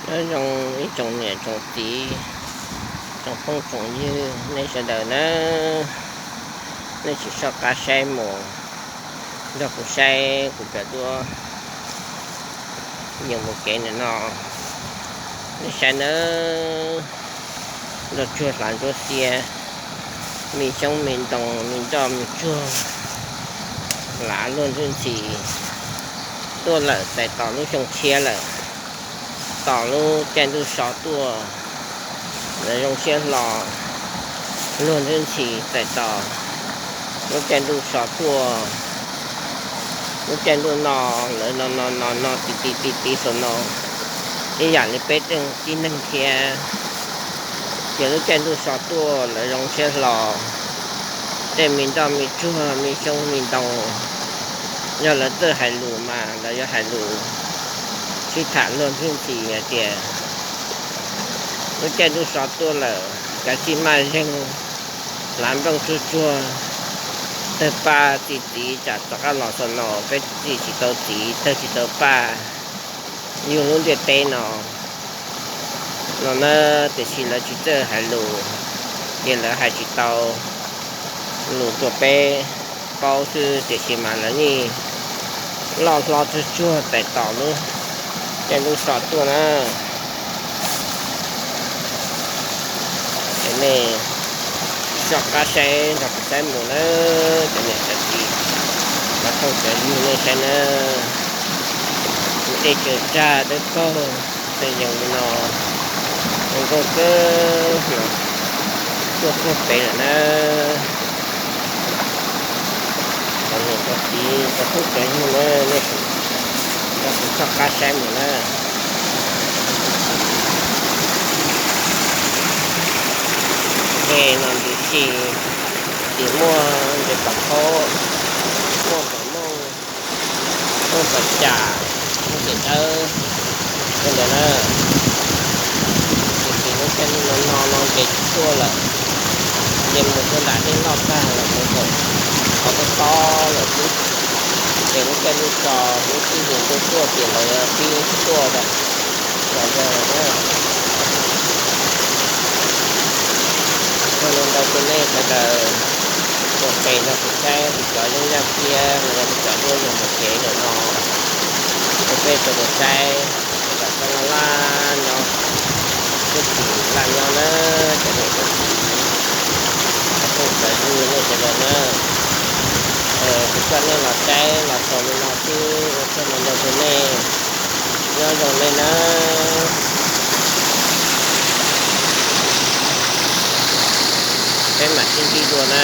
Nyob zoo ib tsoom niam tsoom txiv, tsoom phooj tsoom ywg nej sawv daws na, nej tsis soj qab saib mus, nrog kuv saib kuv cov duab yuav mus kev ntawm no. Nej saib nawb, nroj tsuag hlav ntsuab xiab, me xyoob me ntoo, me nroj me tsuag, hlav luag ntxwb ntxhi tuaj lawm, txais tos lub xyoo tshiab lawm, tos lub caij ntuj so tuaj, lawv zoo siab hlo, luag ntxwb ntxhi txais tos lub caij ntuj so tuaj. Lub caij ntuj no, lawv no no no no tiv tiv tiv tiv saum no, ib yam li peb tej tib neeg thiab. Ces lub caij ntuj so tuaj lawv zoo siab hlo, tej me nroj me tsuag me xyoob me ntoo, yog lawv txawj hais lus mas lawv yuav hais lus sib tham luag ntxwb ntxhi hais tias lub caij ntuj so tuaj lawm, kav tsij maj zeeg, hlav nplooj tsuag tsuag, tawg paj txi txiv tsam rov qab los saum no peb txi tsis tau txiv, tawg tsis tau paj, yug lub ntiaj teb no no na. Tiam sis lawv tsis txawj hais lus, ces lawv hais tsis tau lus rau peb paub xwb, tiam sis mas lawv yeej loj hlob tsuag tsuag txais tos lub caij ntuj so tuaj na. Ces nej soj qab saib nrog kuv saib mus na, cov niam cov txiv, cov phooj cov ywg nej saib na. Tej caws tsag dawb paug, tej yees li no, zoo nkauj kawg no, tuaj puag pem lawm na. Cov niam cov txiv, cov phooj cov ywg na, nej nrog kuv soj qab saib mus na. Tej no ntws si, tsis muaj ntses pam khaub, muaj pam mooj, muaj pam cas, muaj ntses dawb, tej ntawd na. Tiam sis lub caij ntuj no no no ntses tsis tuaj lawm, ces mus rau nram dej loj tag lawm, mus kom qhov tob tob lawm xwb. Ces lub caij ntuj so, lub sij hawm ntuj tuaj ces lawv pib tuaj lawm, los yog na. Ua tsaug ntau rau nej sawv daws uas pem nrog kuv saib kuv cov yooj yaj thiab los yog kuv cov duab yuav mus kev ntawm no. Ua tsaug rau kuv saib, sawv daws txhob laj laj nyob, txhob txwm laj nyob na, cov niam cov txiv, cov phooj cov ywg nej sawv daws na. Kuv coj nej los saib los xaus li no xwb, ua tsaug ntau rau nej, nyob zoo nej na. Peb mam sib ntsib dua na.